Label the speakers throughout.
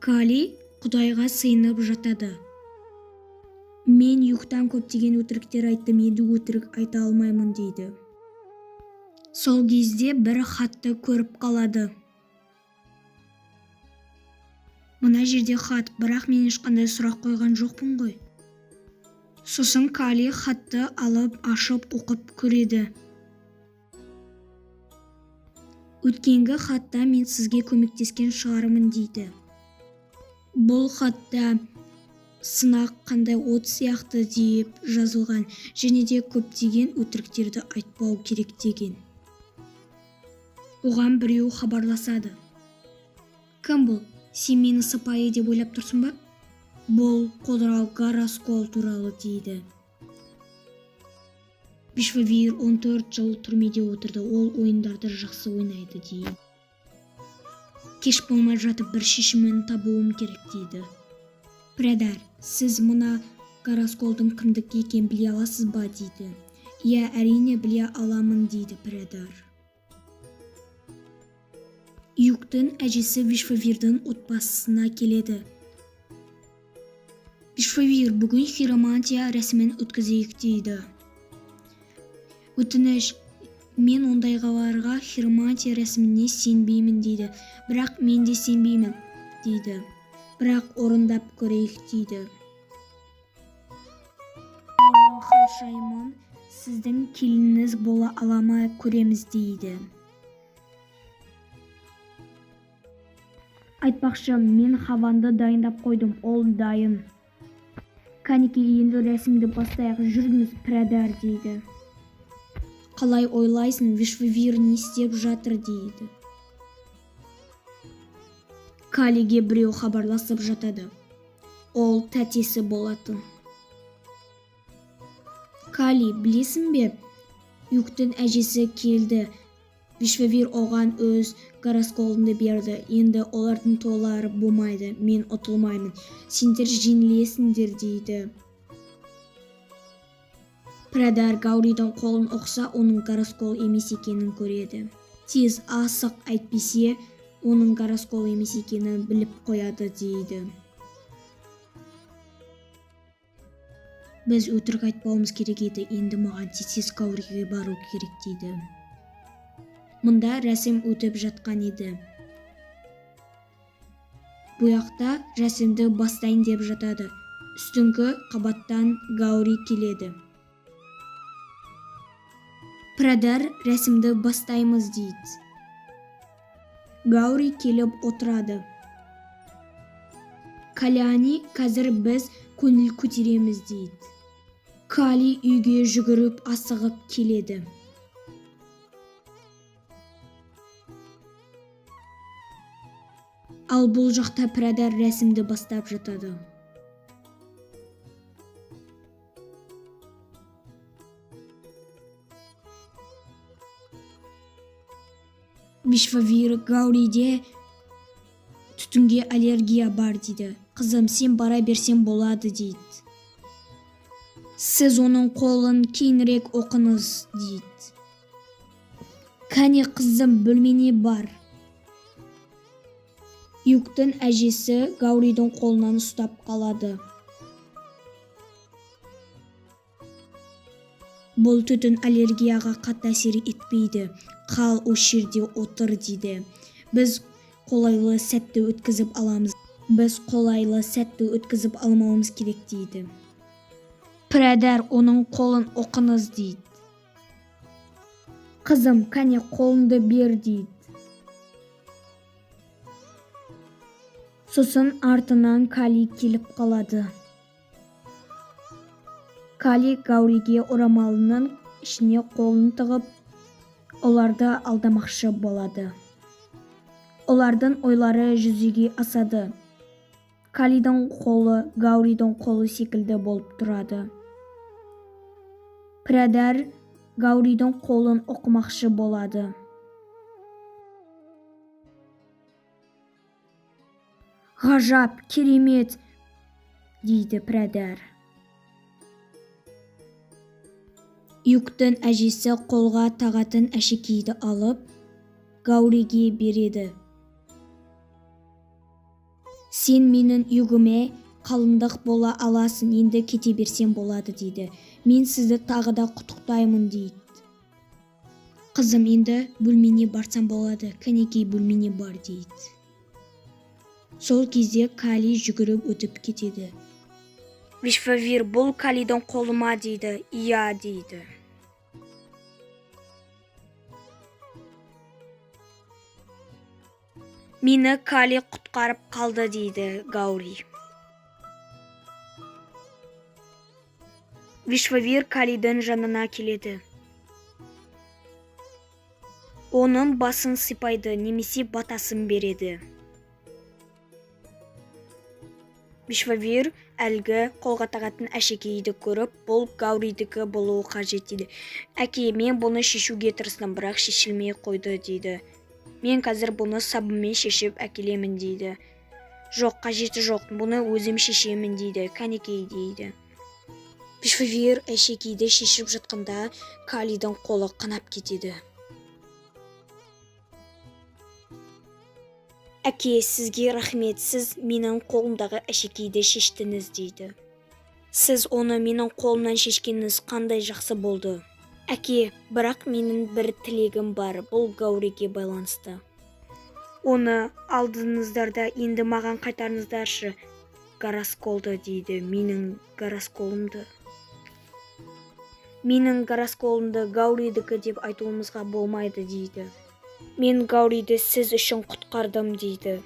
Speaker 1: Кали құдайға сыйынып жатады. Мен Юктан көптеген өтіріктер айттым, енді өтірік айта алмаймын, дейді. Сол кезде бір хатты көріп қалады. Мына жерде хат, бірақ мен ешқандай сұрақ қойған жоқпын ғой. Сосын Кали хатты алып, ашып оқып көреді. Өткенгі хатта мен сізге көмектескен шығармын, дейді. Бұл хатта сынақ қандай от сияқты деп жазылған және де көптеген өтіріктерді айтпау керек деген. Оған біреу хабарласады. Кім бұл? Сен мені сыпайы деп ойлап тұрсың ба? Бұл қоңырау Гараскол туралы, дейді. Вишвавир 14 жыл түрмеде отырды, ол ойындарды жақсы ойнайды, дейді. Кеш болмай жатып бір шешімін табуым керек, дейді. Пірәдар, сіз мына Гарасколдың кімдікі екенін біле аласыз ба, дейді. Иә, әрине біле аламын, дейді Пірәдар. Юктың әжесі Вишвавирдің отбасысына келеді. Вишвавир, бүгін хиромантия рәсімін өткізейік, дейді. Өтініш, мен ондайларға хиромантия рәсіміне сенбеймін, дейді. Бірақ мен де сенбеймін, дейді. Бірақ орындап көрейік, дейді. Менің ханшайымым сіздің келініңіз бола ала ма, көреміз, дейді. Айтпақшы, мен хаванды дайындап қойдым, ол дайын. Кәнекей, енді рәсімді бастайық, жүріңіз, Пірәдар, дейді. Қалай ойлайсың, Вишвавир не істеп жатыр, дейді. Калиге біреу хабарласып жатады. Ол тәтесі болатын. Кали, білесің бе, Юктың әжесі келді. Вишвавир оған өз гороскобын берді. Енді олардың тойлары болмайды, мен ұтылмаймын. Сендер жеңілесіңдер, дейді. Пірәдар Гауридің қолын оқыса, оның гороскол емес екенін көреді. Тез асық, әйтпесе оның гороскол емес екенін біліп қояды, дейді. Біз өтірік айтпауымыз керек еді, енді маған тез-тез Гауриге бару керек, дейді. Мұнда рәсім өтіп жатқан еді. Бұяқта рәсімді бастайын деп жатады. Үстіңгі қабаттан Гаури келеді. Пірәдар, рәсімді бастаймыз, дейді. Гаури келіп отырады. Каляни, қазір біз көңіл көтереміз, дейді. Кали үйге жүгіріп асығып келеді. Ал бұл жақта Пірәдар рәсімді бастап жатады. Вишвавир, Гауриде түтінге аллергия бар, дейді. Қызым, сен бара берсең болады, дейді. Сіз оның қолын кейінірек оқыңыз, дейді. Кәне, қызым, бөлмеңе бар. Юктың әжесі Гауридің қолынан ұстап қалады. Бұл түтін аллергияға қатты әсер етпейді. Қал осы жерде отыр, дейді. Біз қолайлы сәтті өткізіп аламыз. Біз қолайлы сәтті өткізіп алмауымыз керек, дейді. Пірәдар, оның қолын оқыңыз, дейді. Қызым, кәне қолыңды бер, дейді. Сосын артынан Кали келіп қалады. Кали Гауриге орамалының ішіне қолын тығып, оларды алдамақшы болады. Олардың ойлары жүзеге асады. Калидің қолы Гауридің қолы секілді болып тұрады. Пірәдар Гауридің қолын оқымақшы болады. Ғажап, керемет, дейді Пірәдар. Юктың әжесі қолға тағатын әшекейді алып, Гауриге береді. Сен менің югіме қалыңдық бола аласың, енді кете берсем болады дейді. Мен сізді тағы да құттықтаймын дейді. Қызым, енді бөлмеңе барсам болады, кәнекей бөлмеңе бар дейді. Сол кезде Кали жүгіріп өтіп кетеді. Вишвавир, бұл Калидің қолы ма дейді. Иә дейді. Мені Кали құтқарып қалды дейді Гаури. Вишвавир Калидің жанына келеді. Оның басын сипайды немесе батасын береді. Вишвавир әлгі қолға тағатын әшекейді көріп, бұл Гауридікі болуы қажет дейді. Әке, мен бұны шешуге тырыстым, бірақ шешілмей қойды дейді. Мен қазір бұны сабынмен шешіп әкелемін дейді. Жоқ, қажеті жоқ, бұны өзім шешемін дейді. Кәнекей дейді. Вишвавир әшекейді шешіп жатқанда Калидің қолы қанап кетеді. Әке, сізге рахмет, сіз менің қолымдағы әшекейді шештіңіз дейді. Сіз оны менің қолымнан шешкеніңіз қандай жақсы болды. Әке, бірақ менің бір тілегім бар, бұл Гауриге байланысты. Оны алдыңыздар да енді маған қайтарыңыздаршы горосколды дейді, менің горосколымды. Менің горосколымды Гауридікі деп айтуымызға болмайды дейді. Мен Гауриді сіз үшін құтқардым дейді.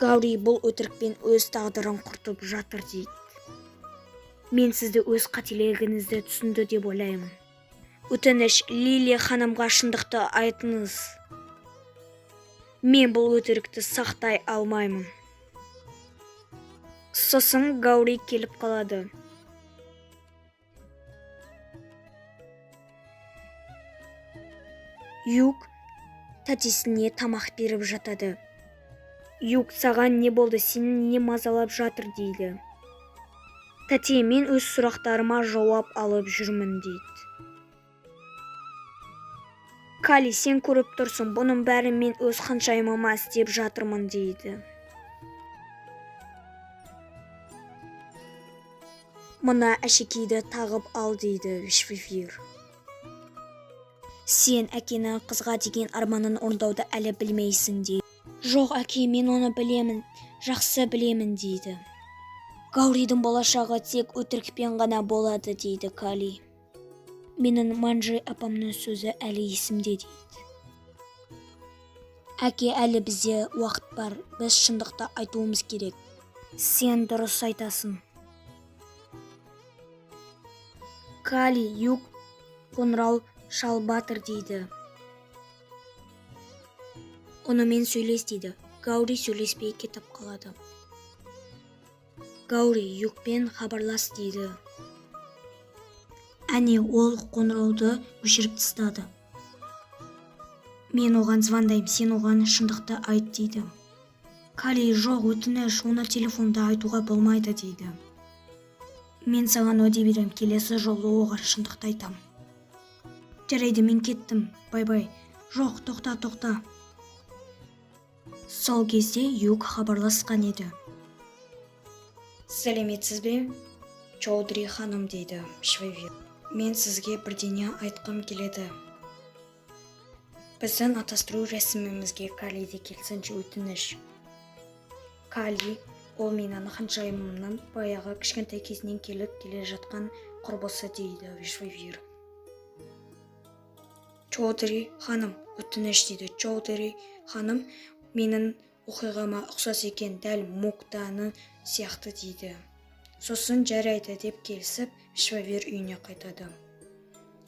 Speaker 1: Гаури бұл өтірікпен өз тағдырын құртып жатыр дейді. Мен сізді өз қателігіңізді түсінді деп ойлаймын. Өтініш, Лилия ханымға шындықты айтыңыз. Мен бұл өтірікті сақтай алмаймын. Сосын Гаури келіп қалады. Юг тәтесіне тамақ беріп жатады. Юг, саған не болды, сені не мазалап жатыр дейді. Тәте, мен өз сұрақтарыма жауап алып жүрмін дейді. Кали, сен көріп тұрсың, бұның бәрін мен өз ханшайымыма істеп жатырмын дейді. Мына әшекейді тағып ал дейді Вишвавир. Сен әкенің қызға деген арманын орындауды әлі білмейсің дейді. Жоқ, әке, мен оны білемін, жақсы білемін дейді. Гауридің болашағы тек өтірікпен ғана болады дейді Кали. Менің Манжи апамның сөзі әлі есімде дейді. Әке, әлі бізде уақыт бар, біз шындықты айтуымыз керек. Сен дұрыс айтасың. Кали, Юг қоңырау шалбатыр дейді. Онымен сөйлес дейді. Гаури сөйлеспей кетіп қалады. Гаури, Югпен хабарлас дейді. Әне, ол қоңырауды өшіріп тастады. Мен оған звондаймын, сен оған шындықты айт дейді. Кали, жоқ, өтініш, оны телефонда айтуға болмайды дейді. Мен саған уәде берем, келесі жолы оған шындықты айтам. Жарайды, мен кеттім, бай-бай. Жоқ, тоқта, тоқта. Сол кезде Юг хабарласқан еді. Сәлеметсіз бе, Чоудри ханым дейді Вишвавир. Мен сізге бірдеңе айтқым келеді. Біздің атастыру рәсімімізге Кали де келсінші, өтініш. Кали, ол менің ханшайымымның баяғы кішкентай кезінен келіп келе жатқан құрбысы дейді Вишвавир. Чоудри ханым, өтініш дейді. Чоудри ханым, менің оқиғама ұқсас екен, дәл Муктаны сияқты дейді. Сосын жарайды деп келісіп, Вишвавир үйіне қайтады.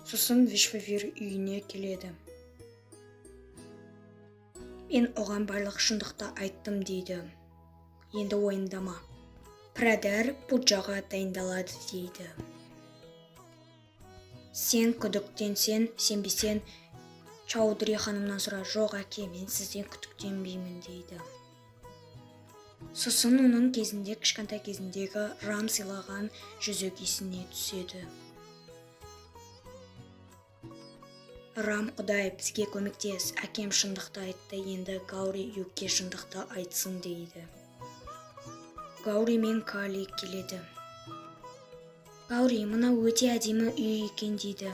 Speaker 1: Сосын Вишвавир үйіне келеді. Мен оған барлық шындықты айттым дейді. Енді уайымдама. Прадар пуджаға дайындалады дейді. Сен күдіктенсең, сенбесең, Чаудри ханымнан сұра. Жоқ, әке, мен сізден күдіктенбеймін дейді. Сосын оның кезінде, кішкентай кезіндегі Рам сыйлаған жүзік есіне түседі. Рам құдай, бізге көмектес. Әкем шындықты айтты, енді Гаури Югке шындықты айтсын, дейді. Гаури мен Кали келеді. Гаури: «Мынау өте әдемі үй екен», – дейді.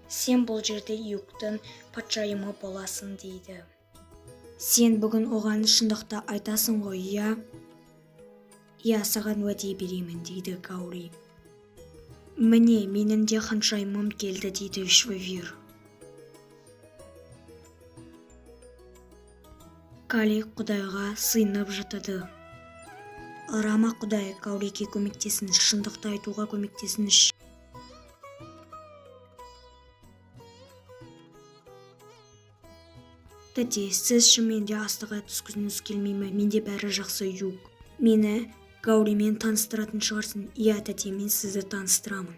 Speaker 1: «Сен бұл жерде Югтың патшайымы боласың», – дейді. «Сен бүгін оған шындықты айтасың ғой, иә?» «Иә, саған уәде беремін», – дейді Гаури. «Міне, менің де ханшайымым келді», – дейді Вишвавир. Кали құдайға сыйынып жатады. Рама құдай, Гауриге көмектесіңіз, шындықты айтуға көмектесіңізші. Тәте, сіз шынымен де астыға түскіңіз келмей ме? Менде бәрі жақсы, Юг. Мені Гауримен таныстыратын шығарсың? Иә, тәте, мен сізді таныстырамын.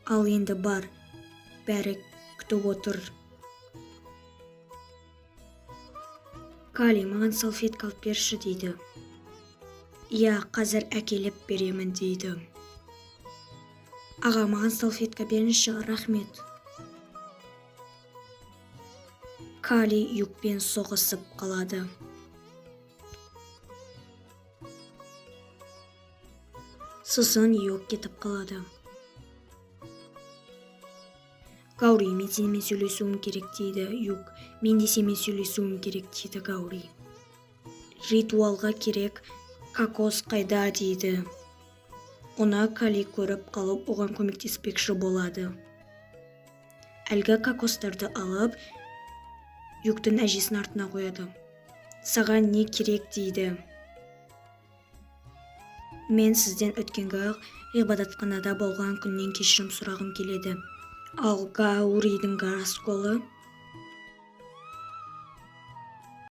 Speaker 1: Ал енді бар, бәрі күтіп отыр. Кали, маған салфетка алып берші, дейді. Иә, қазір әкеліп беремін, дейді. Аға, маған салфетка беріңізші, рахмет. Кали Югпен соғысып қалады. Сосын Юг кетіп қалады. Гаури, мен сенімен сөйлесуім керек, дейді Юг. Мен де сенімен сөйлесуім керек, дейді Гаури. Ритуалға керек кокос қайда, дейді. Оны Кали көріп қалып, оған көмектеспекші болады. Әлгі кокостарды алып, Югтың әжесінің артына қояды. Саған не керек, дейді. Мен сізден өткенгі ғибадатханада болған күннен кешірім сұрағым келеді. Ал Гауридің расколы